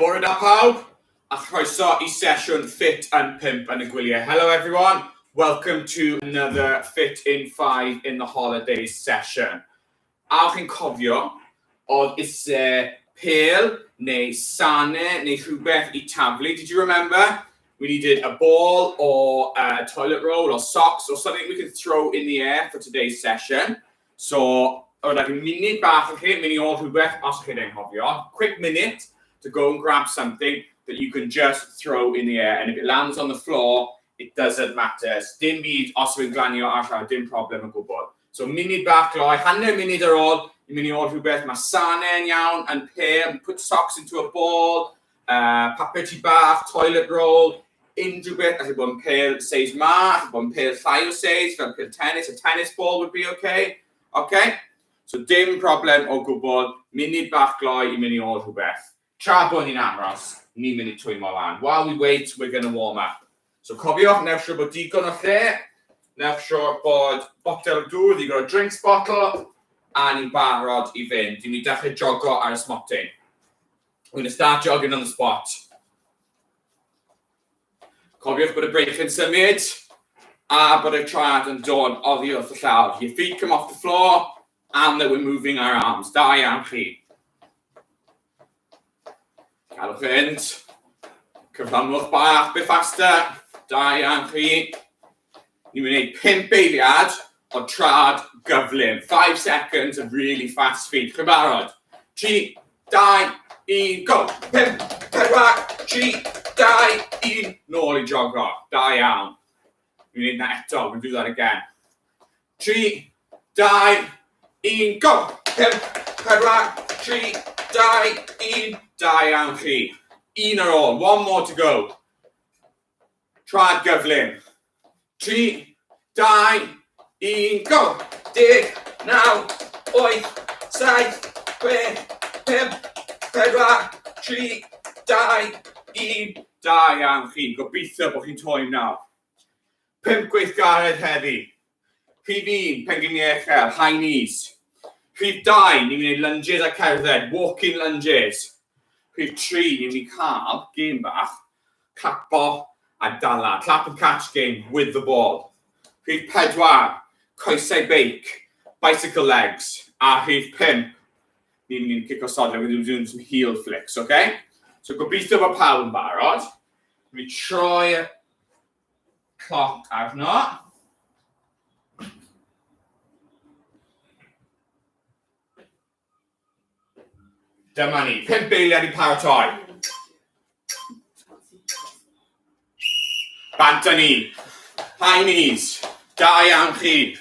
Bore da pawb, a chroeso i sesiwn Ffit yn 5 yn y gwyliau. Hello everyone, welcome to another Fit in 5 in the Holidays session. A o'ch chi'n cofio, oedd ise pêl neu sane neu rhywbeth i taflu. Did you remember? We needed a ball or a toilet roll or socks or something we could throw in the air for today's session. So, oedd like munud bach i chi, mynd i ôl rhywbeth os chi'n anghofio. Quick minute to go and grab something that you can just throw in the air. And if it lands on the floor, it doesn't matter. Dim byd os yw'n glanio ar llawr, dim problem o gwbl. So, munud bach gloi, hanner munud ar ôl, i mynd i ôl rhywbeth, mae sane'n iawn, yn pêl, put socks into a ball, uh, papur ti bach, toilet roll, unrhyw beth, gallu bod yn pêl seis ma, gallu bod yn pêl llai o seis, fel pêl tennis, a tennis ball would be okay. Okay? So dim problem o gwbl, munud bach gloi i mynd i ôl rhywbeth. Tra bod ni'n aros, ni'n mynd i twymo lan. While we wait, we're going to warm up. So cofiwch, newch siŵr bod digon o lle, newch siŵr bod botel o dŵr, you've got a drinks bottle, a ni'n barod i fynd. Ni'n mynd i dechrau jogo ar y smotyn. We're going to start jogging on the spot. Cofiwch bod y breichau'n symud a bod y traed yn dod oddi wrth y llawr. Your feet come off the floor and that we're moving our arms. Da iawn chi. Cadwch fynd. Cyflymwch bach, bit faster. Da iawn chi. Ni'n mynd i wneud 5 eiliad o trad gyflym. 5 seconds of really fast feet. Chi'n barod? 3, 2, 1, go! 5, 4, 3, 2, 1. Nôl i jogo. Da iawn. Ni'n gwneud na eto. We'll do that again. 3, 2, 1, go! 5, 4, 3, 2, 1. Da iawn chi. Un ar ôl. One more to go. Traed gyflym. 3, 2, 1, go! 10, 9, 8, 7, 6, 5, 4, 3, 2, 1. Da iawn chi. Gobeithio bod chi'n toem nawr. 5 gweithgaredd heddi. Rhif 1, pengliniau uchel, high knees. Rhif 2, ni'n mynd i lunges a cerdded, walking lunges. Rhif 3, ni'n mynd i cael gêm bach, clapo a dala, clap and catch game with the ball. Rhif 4, coesau beic, bicycle legs. A rhif 5, ni'n mynd i cico sodle, we're going to do some heel flicks, okay? So gobeithio bod pawb yn barod. Mi troi y cloc arno. Dyma ni, 5 eiliad i paratoi. Bant â ni. High knees. Da iawn chi.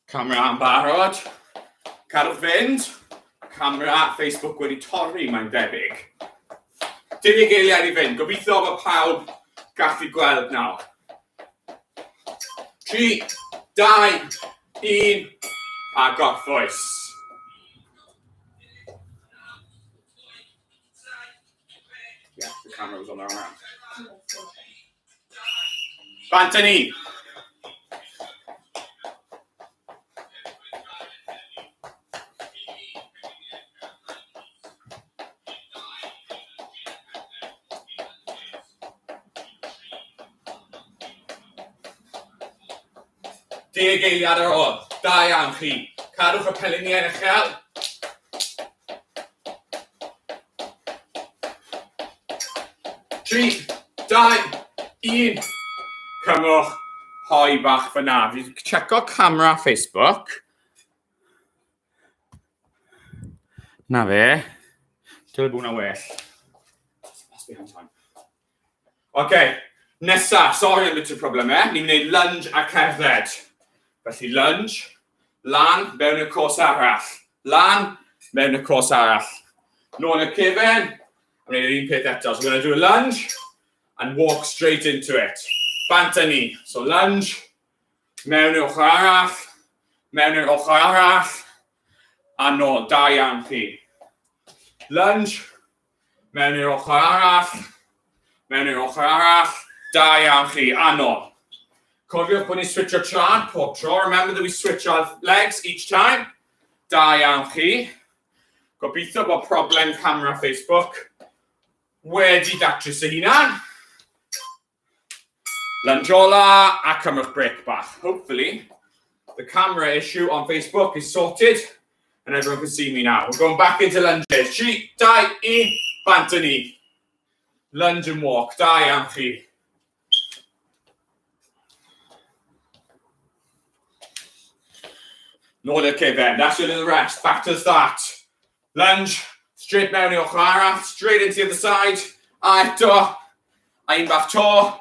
Camera yn barod. Cadwch fynd. Camera Facebook wedi torri, mae'n debyg. Deg eiliad i fynd. Gobeithio bod pawb gallu gweld nawr. 3, 2, 1, a gorffwys. Yeah, the camera was on the wrong hand. Bant â ni! Deg eiliad ar ôl. Da iawn chi. Cadwch y peliniau'n uchel. 3, 2, 1. Cymwch hoi bach fyna. Fi wedi checo camera Facebook. Na fe. Dyle bod hwnna well. That's behind time. Oce, nesa, sori am bit o problemau. Ni'n gwneud lunge a cerdded. Felly lunge, lan, mewn y cos arall. Lan, mewn y cos arall. Nôl y cefen, a wneud yr un peth eto. So we're going to do a lunge and walk straight into it. Bant â ni. So lunge, mewn i'r ochr arall, mewn i'r ochr arall, a nôl. Da iawn chi. Lunge, Mewn i'r ochr arall. Mewn i'r ochr arall. Da iawn chi. A nôl. Cofiwch bod ni'n switcho trad pob tro. Remember that we switch our legs each time. Da iawn chi. Gobeithio bod problem camera Facebook wedi datrys ei hunan. Lunge ola a cymrwch break bach. Hopefully, the camera issue on Facebook is sorted and everyone can see me now. We're going back into lunges. 3, 2, 1, bant yn ni. Lunge and walk. Da iawn chi. Nôl i'r cefen. That's your little rest. Back to the start. Lunge. Straight mewn i ochr arall. Straight into the other side. A eto. A un bach to.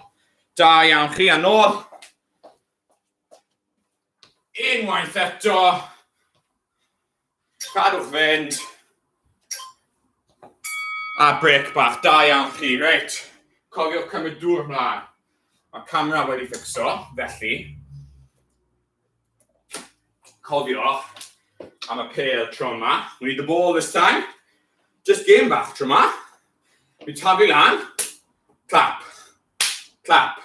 Da iawn chi. A nôl. Unwaith eto. Cadwch fynd. A brec bach, da iawn chi, reit. Cofiwch cymryd dŵr mlaen. Mae camera wedi ffixo, felly cofiwch am y pêl tro yma. We need the ball this time. Just game bach tro yma. Fi'n taflu lan. Clap. Clap.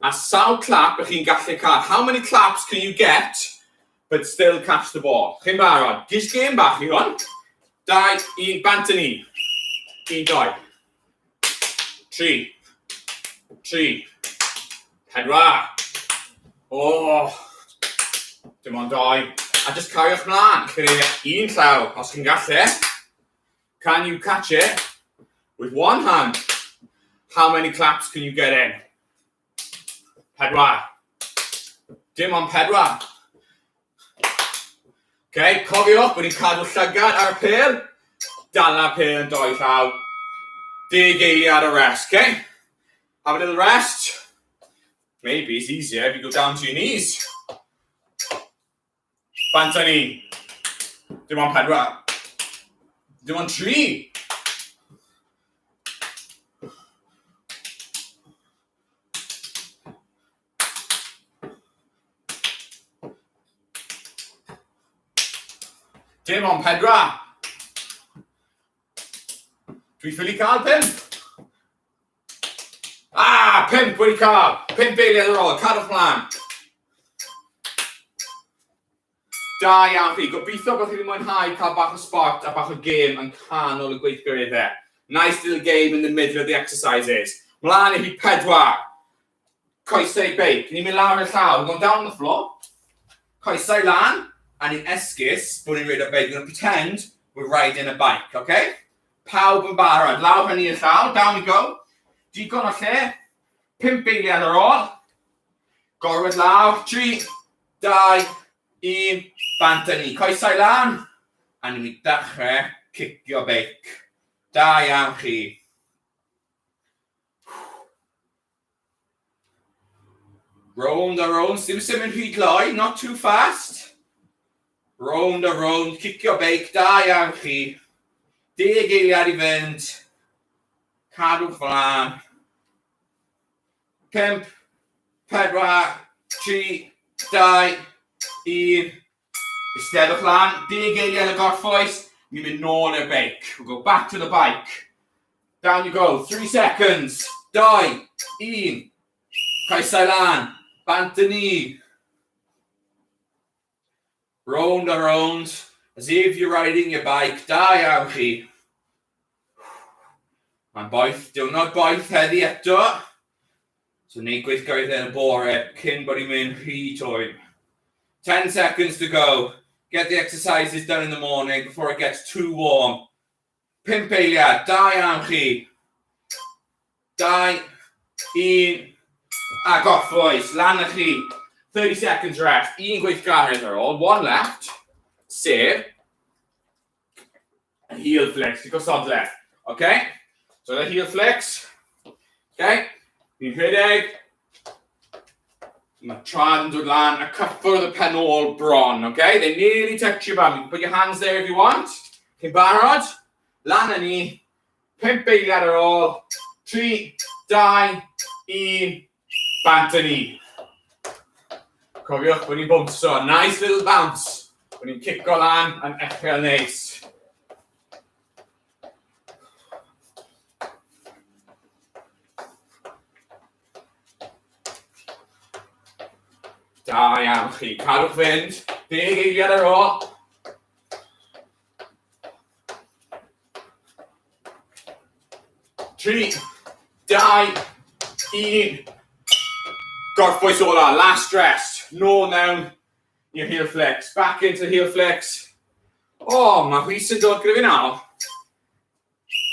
A sawl clap ych chi'n gallu cael? How many claps can you get but still catch the ball? Chi'n barod? Gys gêm bach i hwn. 2, 1, bant yn ni. 1, 2. 3. 3. 4. Oh. Dim ond doi. A just cariwch mlaen. Chi'n ei un llaw, os chi'n gallu. Can you catch it with one hand? How many claps can you get in? Pedwar. Dim ond pedwar. Okay, cofiwch bod ni'n cadw llygad ar y pêl. Dala pêl yn doi llaw. Deg eiliad o rest, okay? Have a little rest. Maybe it's easier if you go down to your knees. Bant â ni. Dim ond pedwar. Dim ond tri. Dim ond pedwar. Dwi ffili cael pump. Ah, pump wedi cael. Pump eiliad ar ôl. Cadwch mlaen. Da iawn chi. Gobeithio bod chi wedi mwynhau cael bach o sport a bach o gêm yn canol y gweithgareddau. Nice little game in the middle of the exercises. Mlaen i chi pedwar. Coesau beic. Ni'n mynd lawr y llawr. We're going down the floor. Coesau lan. A ni'n esgus bod ni'n reidio beic. We're going to pretend we're riding a bike, okay? Pawb yn barod. Lawr fyny y llawr. Down we go. Digon o lle. Pump eiliad ar ôl. Gorwedd lawr. 3, 2, 1. Bant â ni. Coesau lan. A ni'n mynd i dechrau cicio beic. Da iawn chi. Rownd a rownd, dim symud rhy gloi, not too fast. Rownd a rownd, cicio beic, da iawn chi. Deg eiliad i fynd. Cadwch flan. 5, 4, 3, 2, 1. Eisteddwch lan, deg eiliad o gorffwys. Ni'n mynd nôl i'r beic. We'll go back to the bike. Down you go, 3 seconds. 2, 1. Coesau lan, bant yn ni. Round a round, as if you're riding your bike. Da iawn chi. Mae'n boeth, diwrnod boeth heddi eto. So neud gweithgareddau yn y bore cyn bod i'n mynd rhy twym. 10 seconds to go. Get the exercises done in the morning before it gets too warm. Pump eiliad, da iawn chi. 2, 1, a gorffwys, lan â chi. 30 seconds rest, un gweithgaredd ar ôl, one left, sef heel flicks, i gosodle. Okay? So the heel flicks. Okay? Ni'n rhedeg. Mae trad yn dod lan a cyffwrdd y pen ôl bron, okay? They nearly touch your bum. You can put your hands there if you want. Chi'n barod? Lan â ni. Pump eiliad ar ôl. 3, 2, 1. Bant â ni. Cofiwch bod ni'n bownsio. Nice little bounce. Bod ni'n cico lan yn echel neis. Da iawn chi. Cadwch fynd. 10 eiliad ar ôl. 3, 2, 1. Gorffwys ola, last rest. Nôl mewn i'r heel flicks. Back into the heel flicks. O, oh, mae Rhys yn dod gyda fi nawr.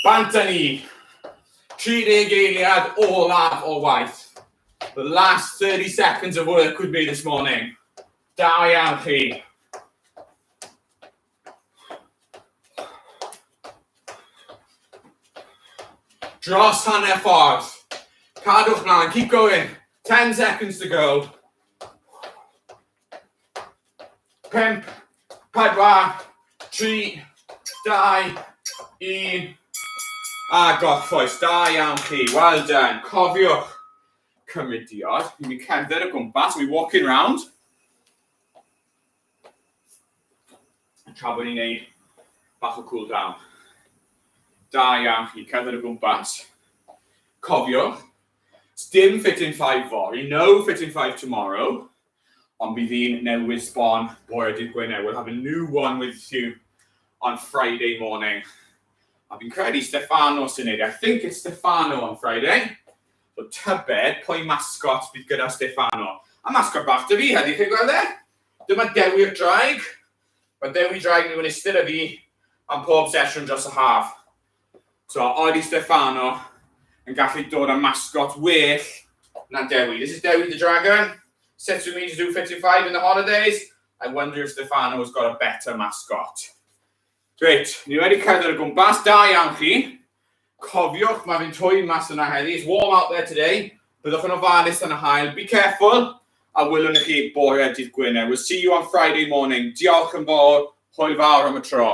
Bant â ni. 30 eiliad olaf o waith. The last 30 seconds of work with me this morning. Da iawn chi. Dros hanner ffordd. Cadwch mlaen, keep going. 10 seconds to go. 5, 4, 3, 2, 1. A gorffwys. Da iawn chi. Well done. Cofiwch cymryd diod. Ni'n mynd cerdded o gwmpas. We're walking round. Tra bod ni'n neud bach o cool down. Da iawn chi, cerdded o gwmpas. Cofiwch, dim fit in 5 fory, no fit in 5 tomorrow, ond bydd un newydd sbon bore dydd Gwener. We'll have a new one with you on Friday morning. A fi'n credu Stefano sy'n neud. E. I think it's Stefano on Friday. So tybed pwy mascot bydd gyda Stefano. A mascot bach dy fi heddi, chi'n gweld e? Dyma Dewi'r Draig. Mae Dewi Draig yn mynd eistedd â fi am pob sesiwn dros y haf. So, oeddi Stefano yn gallu dod â mascot well na Dewi. This is Dewi the Dragon. Sits with me to do 55 in the holidays. I wonder if Stefano has got a better mascot. Reit, ni wedi cerdded o gwmpas, da iawn chi. Cofiwch, mae fe'n twym mas yna heddi. It's warm out there today. Byddwch yn ofalus yn y haul. Be careful. A wylwn i chi bore dydd Gwener. We'll see you on Friday morning. Diolch yn fawr. Hwyl fawr am y tro.